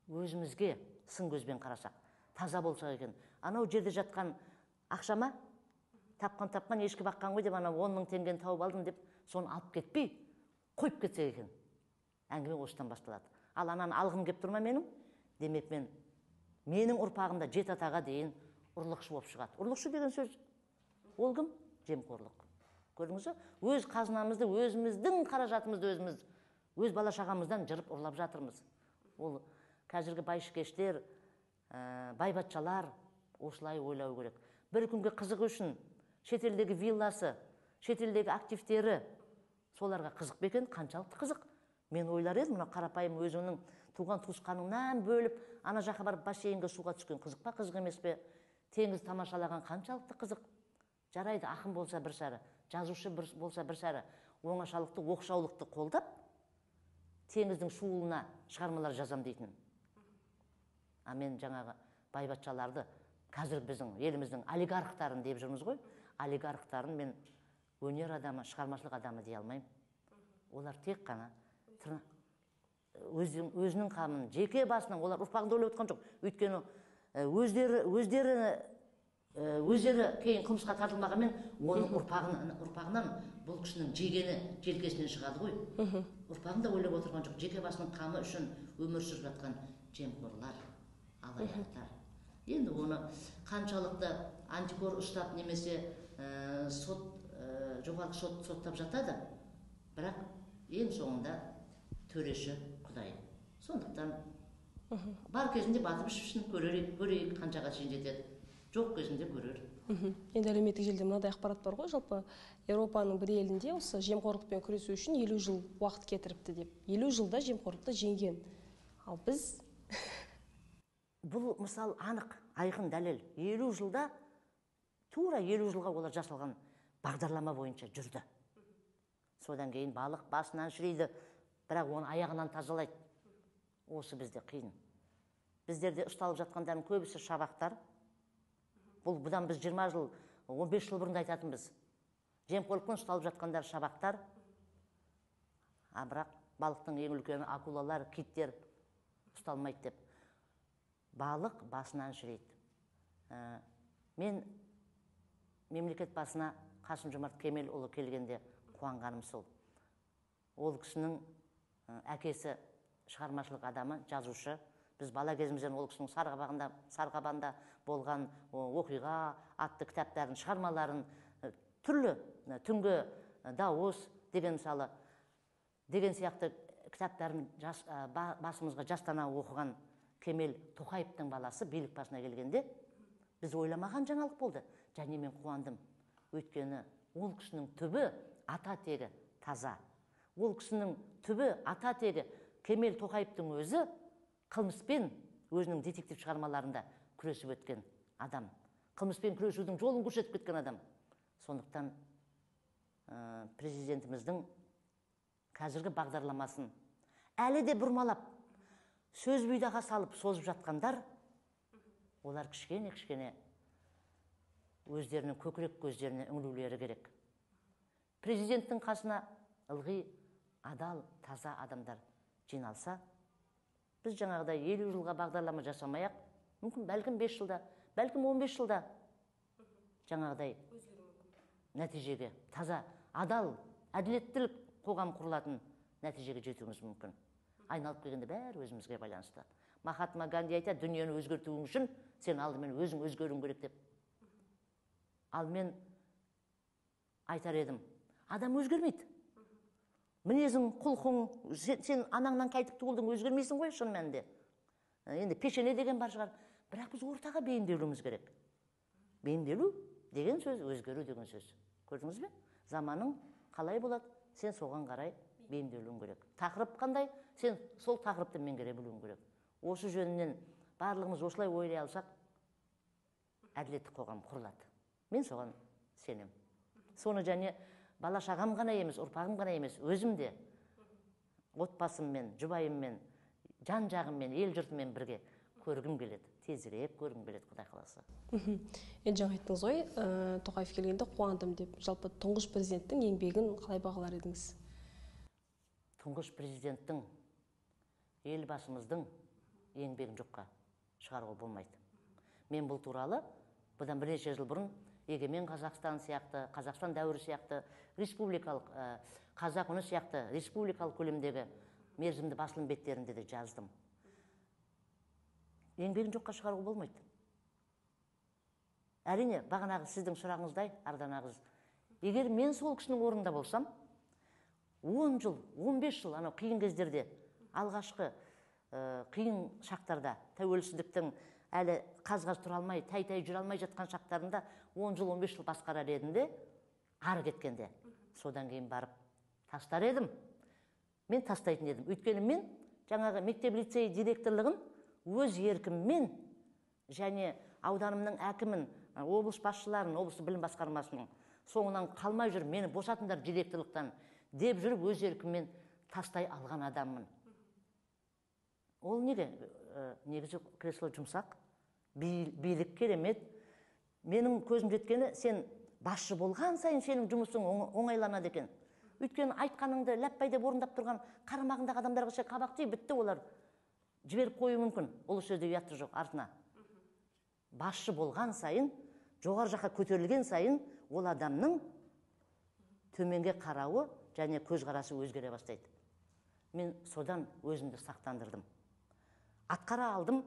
өзімізге сын көзбен қарасақ, таза болсақ екен. Анау жерде жатқан ақшама, тапқан ешкі баққан ғой деп, анау 10 мың теңгені тауып алдым деп, соны алып кетпей, қойып кетсек екен. Әңгіме осыдан басталады. Ал ананы алғым кеп тұр ма менің? Демек менің ұрпағымда жеті атаға дейін ұрлықшы болып шығады. Ұрлықшы деген сөз ол кім? Жемқорлық. Көрдіңіз бе? Өз қазынамызды, өзіміздің қаражатымызды өзіміз, өз бала шағамыздан жырып ұрлап жатырмыз. Ол қазіргі байшыкештер, байбатшалар осылай ойлау керек. Бір күнге қызығы үшін шетелдегі вилласы, шетелдегі активтері соларға қызық па екен? Қаншалықты қызық? Мен ойлар едім, мына қарапайым өзіңнің туған туысқаныңнан бөліп, ана жаққа барып бассейнге суға түскен қызық па, қызық емес пе? Теңіз тамашалаған қаншалықты қызық? Жарайды, ақын болса бір сәрі, жазушы болса бір сәрі, оңашалықты, оқшаулықты қолдап, теңіздің шуылына шығармалар жазам дейтін. А мен жаңағы байбатшаларды, қазір біздің еліміздің олигархтарын деп жүрміз ғой, олигархтарын мен өнер адамы, шығармашылық адамы дей алмаймын. Олар тек қана өзінің қамын, жеке басының, олар ұрпағын ойлап отқан жоқ. Өйткені өздері кейін қылмысқа тартылмағанмен, оның ұрпағынан бұл кісінің жегені желкесінен шығады ғой. Ұрпағын да ойлап отырған жоқ. Жеке басының қамы үшін өмір сүріп жатқан жемқорлар, алаяқтар. Енді оны қаншалықты антикор ұстап немесе сот, жоғарғы сот соттап жатады, бірақ ең соңында төреші Құдай. Сондықтан бар кезінде батып ішіп көрейік, қаншаға шейін жетеді. Жоқ кезінде көрер. Енді әлеуметтік желіде мынадай ақпарат бар ғой, жалпы Еуропаның бір елінде осы жемқорлықпен күресу үшін 50 жыл уақыт кетіріпті деп. 50 жылда жемқорлықты жеңген. Ал біз... Бұл мысал анық, айқын дәлел. 50 жылда, тура 50 жылға олар жасалған бағдарлама бойынша жүрді. Содан кейін балық басынан шіриді, бірақ оны аяғынан тазалайды. Осы бізде қиын. Біздерде ұсталып жатқандардың көбісі шабақтар. Бұл бұдан біз 20 жыл, 15 жыл бұрын да айтатынбыз. Жемқорлықпен ұсталып жатқандар шабақтар. А бірақ балықтың ең үлкені акулалар, киттер ұсталмайды деп. Балық басынан шіриді. Мен мемлекет басына Қасым-Жомарт Кемелұлы келгенде қуанғаным сол. Ол кісінің әкесі шығармашылық адамы, жазушы. Біз бала кезімізден ол кісінің Сарқабанда болған оқиға атты кітаптарын, шығармаларын, түрлі түнгі дауыс деген мысалы деген сияқты кітаптарын басымызға жастана оқыған Кемел Тоқаевтың баласы билік басына келгенде біз ойламаған жаңалық болды. Және мен қуандым. Өйткені ол кісінің түбі ата тегі таза. Ол кісінің түбі ата тегі Кемел Тоқаевтың өзі қылмыспен өзінің детектив шығармаларында күресіп өткен адам. Қылмыспен күресудің жолын көрсетіп кеткен адам. Сондықтан президентіміздің қазіргі бағдарламасын әлі де бұрмалап, сөз бұйдаға салып созып жатқандар, олар кішкене-кішкене өздерінің көкірек көздеріне үңілулері керек. Президенттің қасына ылғи адал, таза адамдар жиналса, біз жаңағыдай 50 жылға бағдарлама жасамай-ақ, мүмкін бәлкім 5 жылда, бәлкім 15 жылда жаңағыдай нәтижеге, таза, адал, әділеттілік қоғам құрылатын нәтижеге жетуіміз мүмкін. Айналып келгенде бәрі өзімізге байланысты. Махатма Ганди айтады, дүниені өзгертуің үшін сен алдымен өзің өзгеруің керек деп. Ал мен айтар едім, адам өзгермейді. Мінезің, құлқың, сен анаңнан қайтып туылдың, өзгермейсің ғой шын мәнінде. Енді пешене деген бар шығар. Бірақ біз ортаға бейімделуіміз керек. Бейімделу деген сөз, өзгеру деген сөз. Көрдіңіз бе? Заманың қалай болады, сен соған қарай бейімделуің керек. Тақырып қандай, сен сол тақырыпты меңгере білуің керек. Осы жөнінен барлығымыз осылай ойлай алсақ, әділетті қоғам құрылады. Мен соған сенемін. Соны және бала шағам ғана емес, ұрпағым ғана емес, өзім де отбасыммен, жұбайыммен, жан жағыммен, ел жұртыммен бірге көргім келеді. Тезірек көргім келеді, Құдай қаласа. Енді жаңа айттыңыз ғой, Тоқаев келгенде қуандым деп. Жалпы тұңғыш президенттің еңбегін қалай бағалар едіңіз? Тұңғыш президенттің, елбасымыздың еңбегін жоққа шығаруға болмайды. Мен бұл туралы бұдан бірнеше жыл бұрын Егемен Қазақстан сияқты, Қазақстан дәуірі сияқты, республикалық, Қазақ үні сияқты республикалық көлемдегі мерзімді басылым беттерінде де жаздым. Еңбегін жоққа шығаруға болмайды. Әрине, бағанағы сіздің сұрағыңыздай, Ардана қыз, егер мен сол кісінің орнында болсам, 10 жыл, 15 жыл анау қиын кездерде, алғашқы қиын шақтарда, тәуелсіздіктің әлі қаз-қаз тұра алмай, тай-тай жүре алмай жатқан шақтарында 10 жыл, 15 жыл басқарар едім де, ары кеткенде. Содан кейін барып тастар едім. Мен тастайтын едім. Өйткені мен жаңағы мектеп лицей директорлығын өз еркіммен және ауданымның әкімін, облыс басшыларын, облыс білім басқармасының соңынан қалмай жүріп, мені босатыңдар директорлықтан деп жүріп өз еркіммен тастай алған адаммын. Ол неге? Негізі кресло жұмсақ, билік керемет. Менің көзім жеткені, сен басшы болған сайын сенің жұмысың оңайланады екен. Өйткені айтқаныңды ләппай деп орындап тұрған қарамағындағы адамдарға сен қабақ түйіп бітті, олар жіберіп қоюы мүмкін. Ол сөзде ұяты жоқ артына. Басшы болған сайын, жоғары жаққа көтерілген сайын ол адамның төменге қарауы және көзқарасы өзгере бастайды. Мен содан өзімді сақтандырдым. Атқара алдым,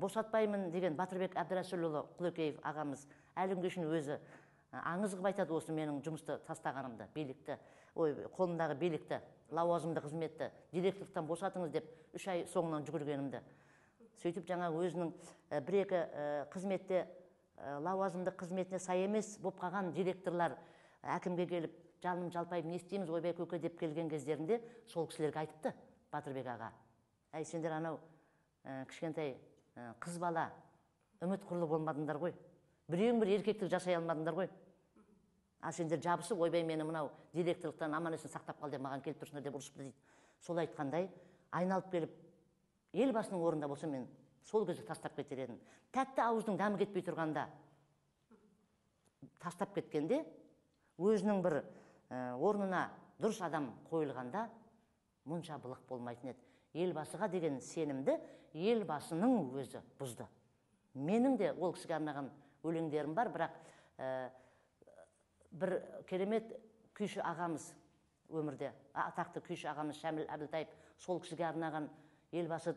босатпаймын деген Батырбек Әбдірәсілұлы Құлекеев ағамыз әлі күнге шейін өзі аңыз қылып айтады осы менің жұмысты тастағанымды, билікті, ой, қолымдағы билікті, лауазымды қызметті, директорлықтан босатыңыз деп 3 ай соңынан жүгіргенімді. Сөйтіп жаңа өзінің бір-екі қызметте лауазымды қызметіне сай емес болып қалған директорлар әкімге келіп, жаным жалпайып, не істейміз, ойбай көке деп келген кездерінде сол кісілерге айтыпты Батырбек аға. Әй, сендер анау кішкентай қыз бала үміт құрлы болмадыңдар ғой, біреуің бір еркектік жасай алмадыңдар ғой. Ал сендер жабысып, ойбай мені мынау директорлықтан аман есен сақтап қал деп маған келіп тұрсыңдар деп ұрысыпты дейді. Сол айтқандай, айналып келіп, Елбасының орнында болса мен сол кезде тастап кетер едім. Тәтті ауыздың дәмі кетпей тұрғанда тастап кеткенде, өзінің бір орнына дұрыс адам қойылғанда мұнша былық болмайтын еді. Елбасыға деген сенімді Елбасының өзі бұзды. Менің де ол кісіге арнаған өлеңдерім бар, бірақ бір керемет күйші ағамыз өмірде, атақты күйші ағамыз Шәміл Әбілтаев, сол кісіге арнаған Елбасы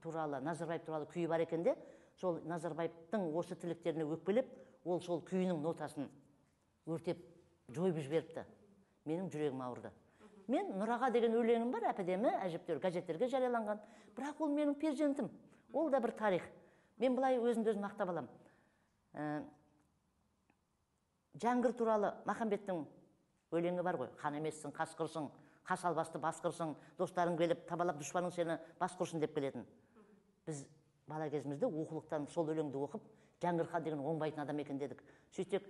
туралы, Назарбаев туралы күйі бар екен де, сол Назарбаевтың осы тілектеріне өкпелеп, ол сол күйінің нотасын өртеп жойып жіберіпті. Менің жүрегім ауырды. Мен Нұраға деген өлеңім бар, әп-әдемі, әжептәуір газеттерге жарияланған. Бірақ ол менің перзентім. Ол да бір тарих. Мен былай өзімді өзім мақтап алам. Жәңгір туралы Махамбеттің өлеңі бар ғой. Хан емессің, қасқырсың, қас албасты басқырсың, достарың келіп табалап дұшпаның сені басқырсын деп келетін. Біз бала кезімізде оқулықтан сол өлеңді оқып, Жәңгір хан деген оңбайтын адам екен дедік. Сөйтсек,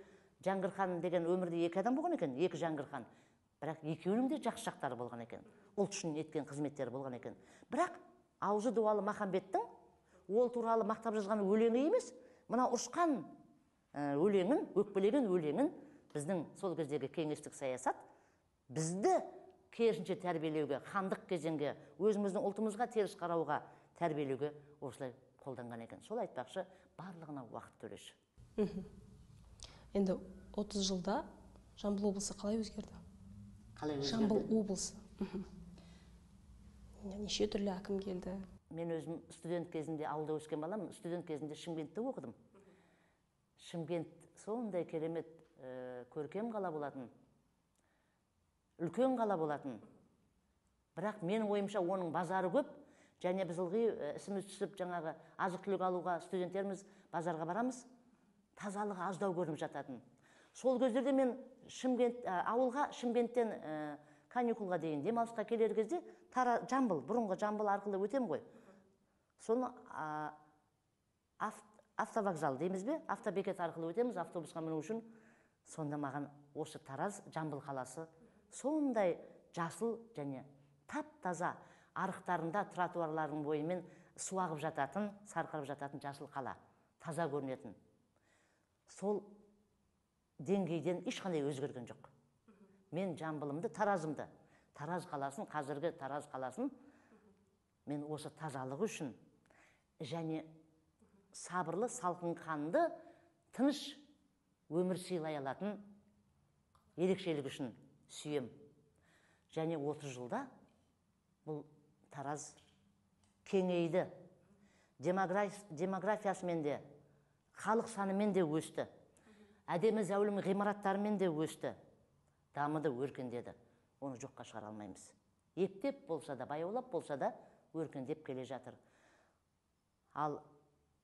Жәңгір хан деген өмірде екі адам болған екен, екі Жәңгір хан. Бірақ екеуінің де жақсы жақтары болған екен. Ұлт үшін еткен қызметтері болған екен. Бірақ аузы дуалы Махамбеттің ол туралы мақтап жазған өлеңі емес, мына ұрысқан өлеңін, өкпелеген өлеңін біздің сол кездегі кеңестік саясат бізді керісінше тәрбиелеуге, хандық кезеңге, өзіміздің ұлтымызға теріс қарауға тәрбиелеуге осылай қолданған екен. Сол айтпақшы, барлығына уақыт төреші. Енді 30 жылда Жамбыл облысы қалай өзгерді? Қалай өзгерді? Жамбыл облысы. Неше түрлі әкім келді? Мен өзім студент кезінде ауылда өскен баламын, студент кезінде Шымкентте оқыдым. Шымкент сондай керемет көркем қала болатын, үлкен қала болатын. Бірақ менің ойымша оның базары көп, және біз ылғи ісіміз түсіп жаңағы азық-түлік алуға студенттеріміз базарға барамыз, тазалығы аздау көрініп жататын. Сол кездерде мен Шымкент, ауылға Шымкенттен каникулға дейін демалысқа келер кезде Жамбыл, бұрынғы Жамбыл арқылы өтем ғой. Соны автовокзал дейміз бе? Автобекет арқылы өтеміз автобусқа міну үшін. Сонда маған осы Тараз, Жамбыл қаласы сондай жасыл және тап-таза арықтарында тротуарлардың бойымен су ағып жататын, сарқырап жататын жасыл қала, таза көрінетін. Сол деңгейден ешқандай өзгерген жоқ. Мен Жамбылымды, Таразымды, Тараз қаласын, қазіргі Тараз қаласын мен осы тазалығы үшін және сабырлы, салқын қанды, тыныш өмір сыйлай алатын ерекшелігі үшін сүйем. Және 30 жылда бұл Тараз кеңейді. Демографиясымен де, халық санымен де өсті. Әдемі зәулім ғимараттарымен де өсті. Дамыды, өркендеді. Оны жоққа шығара алмаймыз. Ептеп болса да, баяулап болса да өркендеп келе жатыр. Ал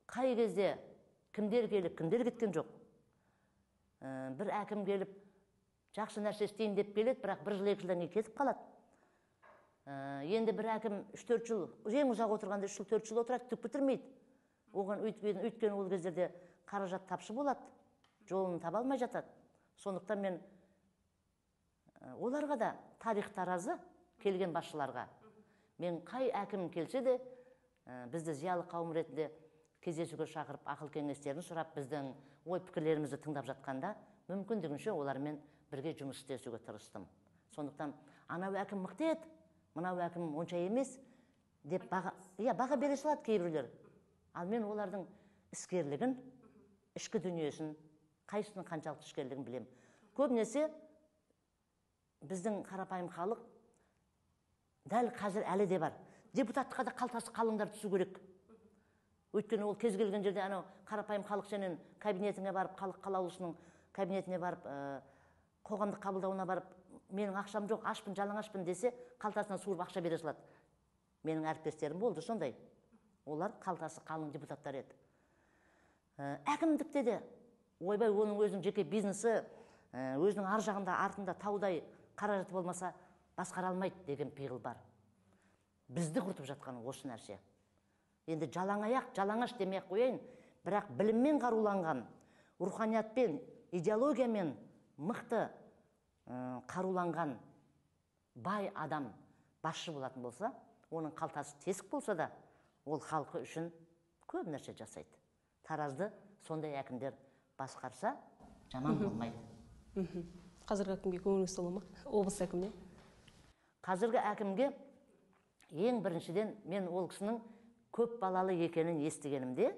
қай кезде кімдер келіп, кімдер кеткен жоқ. Бір әкім келіп, жақсы нәрсе істеймін деп келеді, бірақ бір жыл, екі жылдан кейін кетіп қалады. Енді бір әкім 3-4 жыл, ең ұзақ отырғанда 3 жыл, 4 жыл отырады, түк бітірмейді. Оған өйткені ол кездерде қаражат тапшы болады, жолын таба алмай жатады. Сондықтан мен оларға да тарих таразы келген басшыларға, мен қай әкім келсе де, бізді зиялы қауым ретінде кездесуге шақырып, ақыл кеңестерін сұрап, біздің ой пікірлерімізді тыңдап жатқанда, мүмкіндігінше олармен бірге жұмыс істесуге тырыстым. Сондықтан анау әкім мықты еді, мынау әкім онша емес деп баға бере салады кейбіреулер. Ал мен олардың іскерлігін, ішкі дүниесін, қайсысының қаншалықты іскерлігін білемін. Көбінесе біздің қарапайым халық дәл қазір әлі де бар. Депутаттыққа да қалтасы қалыңдар түсу керек. Өйткені ол кез келген жерде анау қарапайым халық сенен кабинетіңе барып, халық қалаулысының кабинетіне барып, қоғамдық қабылдауына барып, менің ақшам жоқ, ашпын, жалаңашпын десе, қалтасынан суырып ақша бере салады. Менің әріптестерім болды сондай. Олар қалтасы қалың депутаттар еді. Әкімдікте де ойбай, оның өзінің жеке бизнесі, өзінің ар жағында, артында таудай қаражаты болмаса басқара алмайды деген пиғыл бар. Бізді құртып жатқан осы нәрсе. Енді жалаң аяқ, жалаңаш демей ақ қояйын, бірақ біліммен қаруланған, руханиятпен, идеологиямен мықты қаруланған бай адам басшы болатын болса, оның қалтасы тесік болса да, ол халқы үшін көп нәрсе жасайды. Таразды сондай әкімдер басқарса, жаман болмайды. Қазіргі әкімге көңіліңіз тола ма? Облыс әкіміне? Қазіргі әкімге ең біріншіден мен ол кісінің көп балалы екенін естігенімде,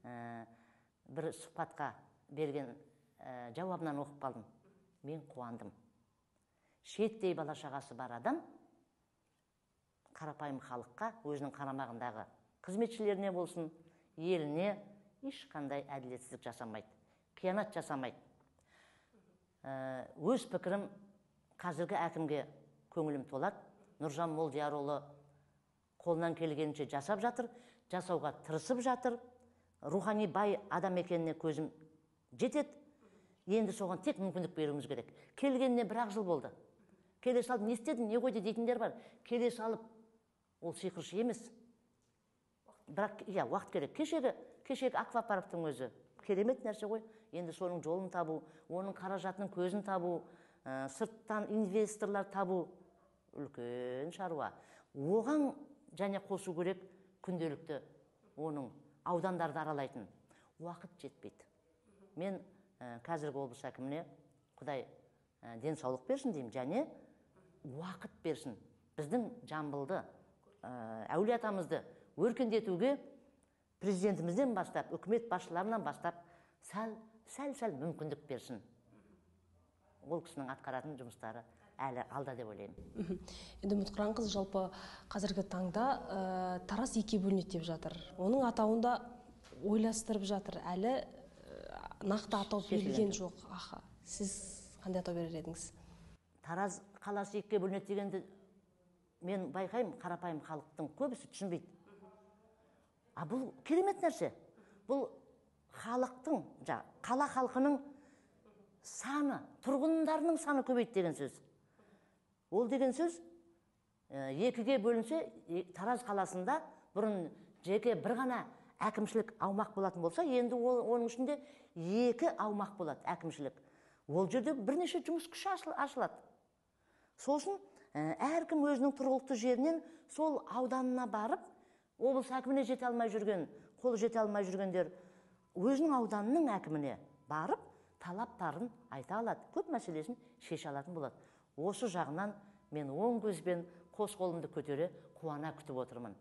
бір сұхбатқа берген жауабынан оқып қалдым. Мен қуандым. Шеттей бала шағасы бар адам қарапайым халыққа, өзінің қарамағындағы қызметшілеріне болсын, еліне ешқандай әділетсіздік жасамайды, қиянат жасамайды. Өз пікірім, қазіргі әкімге көңілім толады. Нұржан Молдиярұлы қолынан келгенше жасап жатыр, жасауға тырысып жатыр. Рухани бай адам екеніне көзім жетеді. Енді соған тек мүмкіндік беруіміз керек. Келгеніне бір-ақ жыл болды. Келе салып не істеді, не қойды дейтіндер бар. Келе салып ол сиқыршы емес. Бірақ иә, уақыт керек. Кешегі аквапарктың өзі керемет нәрсе ғой. Енді соның жолын табу, оның қаражатының көзін табу, сырттан инвесторлар табу үлкен шаруа. Оған және қосу керек күнделікті оның аудандарды аралайтын. Уақыт жетпейді. Мен қазіргі облыс әкіміне Құдай денсаулық берсін деймін, және уақыт берсін. Біздің Жамбылды, әулие атамызды өркендетуге президентімізден бастап, үкімет басшыларынан бастап сәл-сәл мүмкіндік берсін. Ол кісінің атқаратын жұмыстары әлі алда деп ойлаймын. Енді Үміт Құранқызы, жалпы қазіргі таңда Тараз екіге бөлінеді деп жатыр. Оның атауын да ойластырып жатыр. Әлі нақты атау берілген жоқ. Аха, сіз қандай атау берер едіңіз? Тараз қаласы екіге бөлінеді дегенді мен байқаймын, қарапайым халықтың көбісі түсінбейді. А бұл керемет нәрсе. Бұл халықтың, қала халқының саны, тұрғындарының саны көбейді деген сөз. Ол деген сөз, екіге бөлінсе, Тараз қаласында бұрын жеке бір ғана әкімшілік аумақ болатын болса, енді оның ішінде екі аумақ болады әкімшілік. Ол жерде бірнеше жұмыс күші ашылады. Сосын әркім өзінің тұрғылықты жерінен сол ауданына барып, облыс әкіміне жете алмай жүрген, қолы жете алмай жүргендер өзінің ауданының әкіміне барып, талаптарын айта алады, көп мәселесін шеше алатын болады. Осы жағынан мен оң көзбен қос қолымды көтере қуана күтіп отырмын.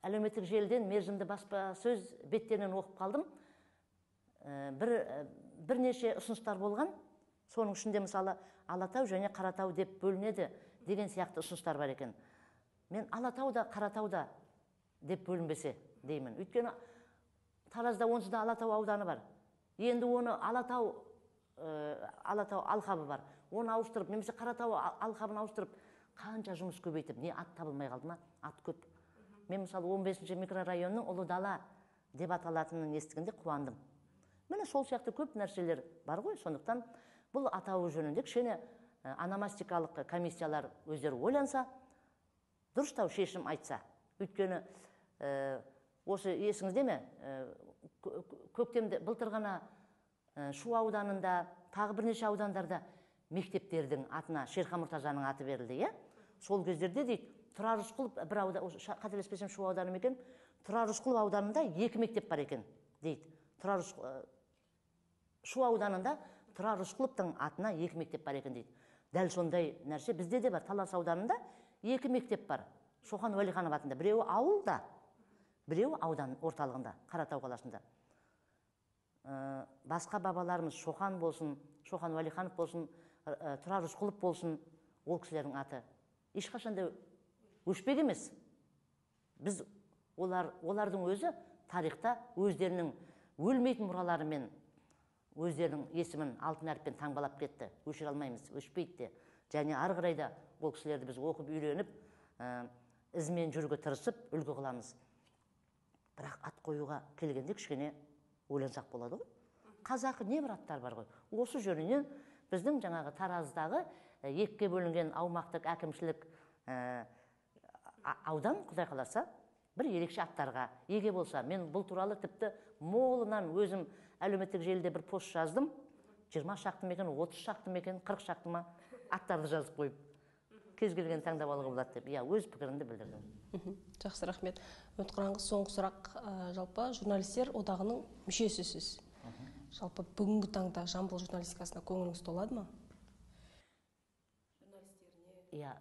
Әлеуметтік желіден мерзімді баспасөз беттерінен оқып қалдым. Бірнеше ұсыныстар болған. Соның ішінде мысалы Алатау және Қаратау деп бөлінеді деген сияқты ұсыныстар бар екен. Мен Алатау да Қаратау да деп бөлінбесе деймін. Өйткені Таразда онсыз да Алатау ауданы бар. Енді оны Алатау алқабы бар. Оны ауыстырып, немесе Қаратау алқабын ауыстырып, қанша жұмыс көбейтіп, не ат табылмай қалды ма? Ат көп. Мен мысалы 15-ші микрорайонның Ұлы Дала деп аталатынын естігенде қуандым. Міне сол сияқты көп нәрселер бар ғой. Сондықтан бұл атауы жөнінде кішкене ономастикалық комиссиялар өздері ойланса, дұрыстау шешім айтса. Өйткені осы есіңізде ме, көктемде былтыр ғана Шу ауданында, тағы бірнеше аудандарда мектептердің атына Шерхан Мұртазаның аты берілді, иә? Сол кездерде дейді, Тұрар Рысқұлов бір аудан, қателеспесем Шу ауданы ма екен, Тұрар Рысқұлов ауданында екі мектеп бар екен дейді. Шу ауданында Тұрар Рысқұловтың атына екі мектеп бар екен дейді. Дәл сондай нәрсе бізде де бар. Талас ауданында екі мектеп бар. Шоқан Уәлиханов атында. Біреуі ауылда, біреуі аудан орталығында, Қаратау қаласында. Басқа бабаларымыз Шоқан болсын, Шоқан Уәлиханов болсын, Тұрар Рысқұлов болсын, ол кісілердің аты ешқашан да өшпек емес. Біз олардың өзі тарихта өздерінің өлмейтін мұраларымен өздерінің есімін алтын әріппен таңбалап кетті. Өшіре алмаймыз, өшпейді де. Және ары қарай да ол кісілерді біз оқып үйреніп, ізімен жүруге тырысып, үлгі қыламыз. Бірақ ат қоюға келгенде кішкене ойлансақ болады ғой. Қазақы небір аттар бар ғой. Осы жөнінен біздің жаңағы Тараздағы екіге бөлінген аумақтық әкімшілік аудан, Құдай қаласа, бір ерекше аттарға еге болса, мен бұл туралы тіпті молынан өзім әлеуметтік желіде бір пост жаздым. 20 шақты ма екен, 30 шақты ма екен, 40 шақты ма аттарды жазып қойып, кез келген таңдап алуға болады деп. Иә, өз пікірімді білдірдім. Жақсы, рахмет. Үміт Құранқызы, соңғы сұрақ. Жалпы журналистер одағының мүшесісіз. Жалпы бүгінгі таңда Жамбыл журналистикасына көңіліңіз толады ма? Иә,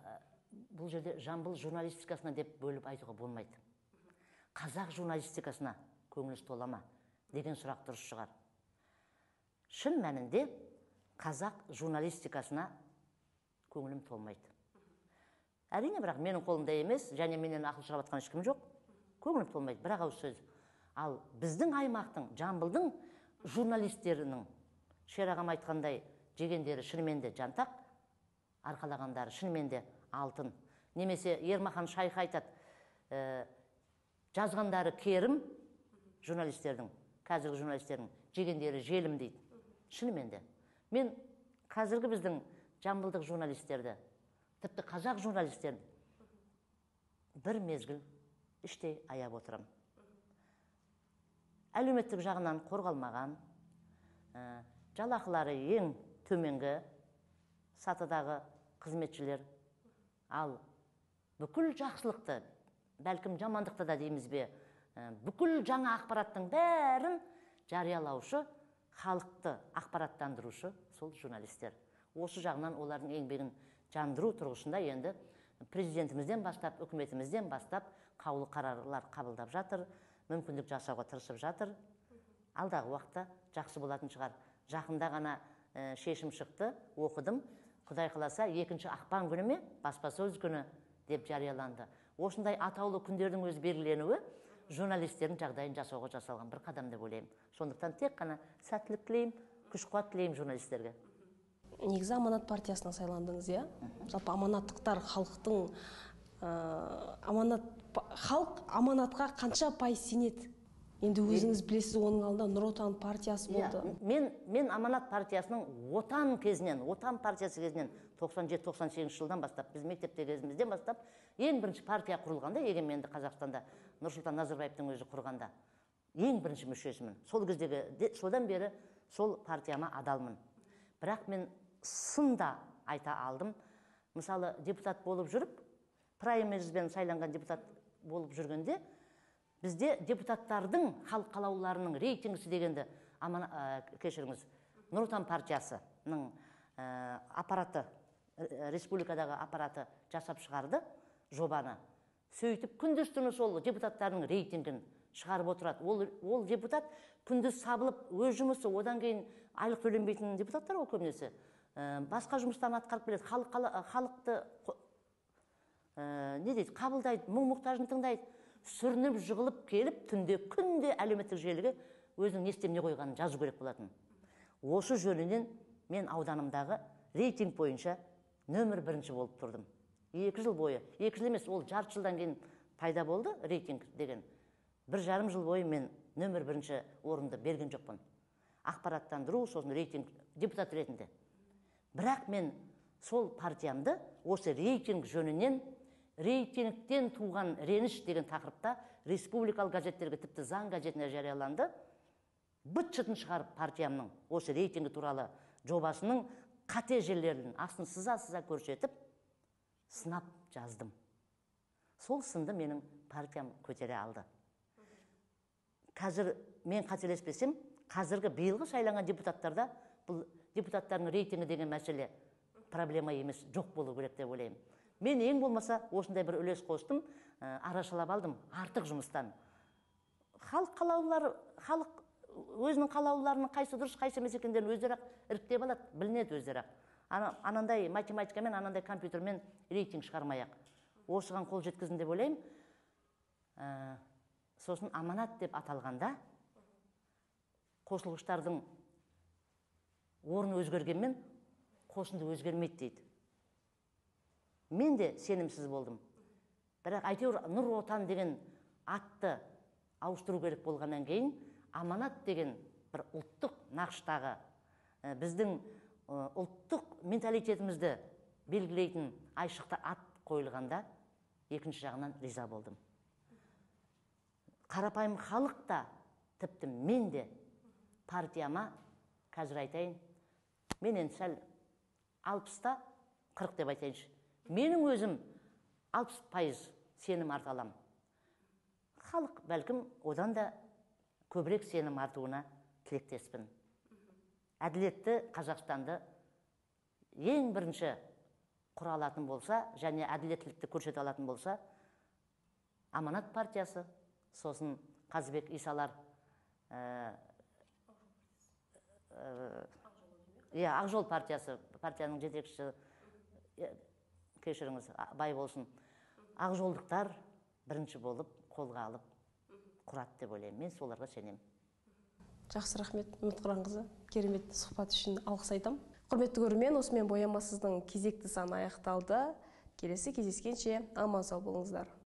бұл жерде Жамбыл журналистикасына деп бөліп айтуға болмайды. Қазақ журналистикасына көңіліңіз тола ма деген сұрақ дұрыс шығар. Шын мәнінде қазақ журналистикасына көңілім толмайды. Әрине, бірақ менің қолымда емес, және менен ақыл сұрап жатқан ешкім жоқ. Көңілім толмайды, бірақ ауыз сөз. Ал біздің аймақтың, Жамбылдың журналистерінің, Шер ағам айтқандай, жегендері шынымен де жантақ, арқалағандары шынымен де алтын. Немесе Ермахан Шайх айтады, жазғандары керім журналистердің, қазіргі журналистердің жегендері желім дейді. Шынымен де. Мен қазіргі біздің жамбылдық журналистерді, тіпті қазақ журналистерін бір мезгіл іштей аяп отырам. Әлеуметтік жағынан қорғалмаған, жалақылары ең төменгі сатыдағы қызметшілер, ал бүкіл жақсылықты, бәлкім жамандықты да дейміз бе, бүкіл жаңа ақпараттың бәрін жариялаушы, халықты ақпараттандырушы сол журналистер. Осы жағынан олардың еңбегін жандыру тұрғысында енді президентімізден бастап, үкіметімізден бастап қаулы қарарлар қабылдап жатыр, мүмкіндік жасауға тырысып жатыр. Алдағы уақытта жақсы болатын шығар. Жақында ғана шешім шықты, оқыдым. Құдай қаласа, 2 ақпан күні ме баспасөз күні деп жарияланды. Осындай атаулы күндердің өз белгіленуі журналистердің жағдайын жасауға жасалған бір қадам деп ойлаймын. Сондықтан тек қана сәттілік тілеймін, күш қуат тілеймін журналистерге. Негізі Аманат партиясына сайландыңыз, иә? Жалпы аманаттықтар халықтың халық аманатқа қанша пайыз сенеді? Енді өзіңіз білесіз, оның алдында Нұр Отан партиясы болды. Мен Аманат партиясының Отан кезінен, Отан партиясы кезінен 97-98 жылдан бастап, біз мектепте кезімізден бастап, ең бірінші партия құрылғанда, егеменді Қазақстанда Нұрсұлтан Назарбаевтың өзі құрғанда, ең бірінші мүшесімін. Сол кездегі, содан бері сол партияма адалмын. Бірақ мен сын да айта алдым. Мысалы, депутат болып жүріп, праймеризбен сайланған депутат болып жүргенде, бізде депутаттардың халық қалаулыларының рейтингісі дегенді, кешіріңіз, Нұр Отан партиясының аппараты, республикадағы аппараты жасап шығарды жобаны. Сөйтіп күндіз түні сол депутаттардың рейтингін шығарып отырады. Ол депутат күндіз сабылып өз жұмысы, одан кейін айлық төленбейтін депутаттар ол көбінесе. Басқа жұмыстарын атқарып келеді, халықты не дейді, қабылдайды, мұң-мұқтажын тыңдайды. Сүрініп жығылып келіп түнде күнде әлеуметтік желіге өзінің не істеп не қойғанын жазу керек болатын. Осы жөнінен мен ауданымдағы рейтинг бойынша нөмір бірінші болып тұрдым. 2 жыл бойы, 2 жыл емес, ол жарты жылдан кейін пайда болды рейтинг деген. 1,5 жыл бойы мен нөмір бірінші орынды берген жоқпын. Ақпараттандыру, сосын рейтинг депутат ретінде. Бірақ мен сол партиямды осы рейтинг жөнінен, рейтингтен туған реніш деген тақырыпта республикалық газеттерге, тіпті заң газетіне жарияланды. Быт-шытын шығарып партиямның осы рейтингі туралы жобасының қате жерлерін астын сыза-сыза көрсетіп, сынап жаздым. Сол сынды менің партиям көтере алды. Қазір мен қателеспесем, қазіргі биылғы сайланған депутаттарда бұл депутаттардың рейтингі деген мәселе проблема емес, жоқ болу керек деп ойлаймын. Мен ең болмаса осындай бір үлес қостым, арашалап алдым артық жұмыстан. Халық қалаулылары, халық өзінің қалаулыларының қайсы дұрыс, қайсы емес екендерін өздері іріктеп алады, білінеді өздері. Анандай математикамен, анандай компьютермен рейтинг шығармай-ақ. Осыған қол жеткіздім деп ойлаймын. Сосын аманат деп аталғанда қосылғыштардың орны өзгергенмен қосынды өзгермейді дейді. Мен де сенімсіз болдым. Бірақ әйтеуір Нұр Отан деген атты ауыстыру керек болғаннан кейін Аманат деген бір ұлттық нақыштағы біздің ұлттық менталитетімізді белгілейтін айшықты ат қойылғанда екінші жағынан риза болдым. Қарапайым халық та, тіпті мен де партияма қазір айтайын, мен енді сәл 60-та 40 деп айтайыншы. Менің өзім 60% сенім арта аламын. Халық бәлкім одан да көбірек сенім артуына тілектеспін. Әділетті Қазақстанды ең бірінші құра алатын болса, және әділеттілікті көрсете алатын болса, Аманат партиясы, сосын Қазыбек Исалар, Ақжол партиясы, партияның жетекшісі, кешіріңіз, бай болсын, ақжолдықтар бірінші болып қолға алып құрады деп ойлаймын. Мен соларға сенемін. Жақсы, рахмет, Үміт Қыранқызы. Керемет сұхбат үшін алғыс айтамын. Құрметті көрермен, осымен Боямасыздың кезекті саны аяқталды. Келесі кездескенше аман сау болыңыздар.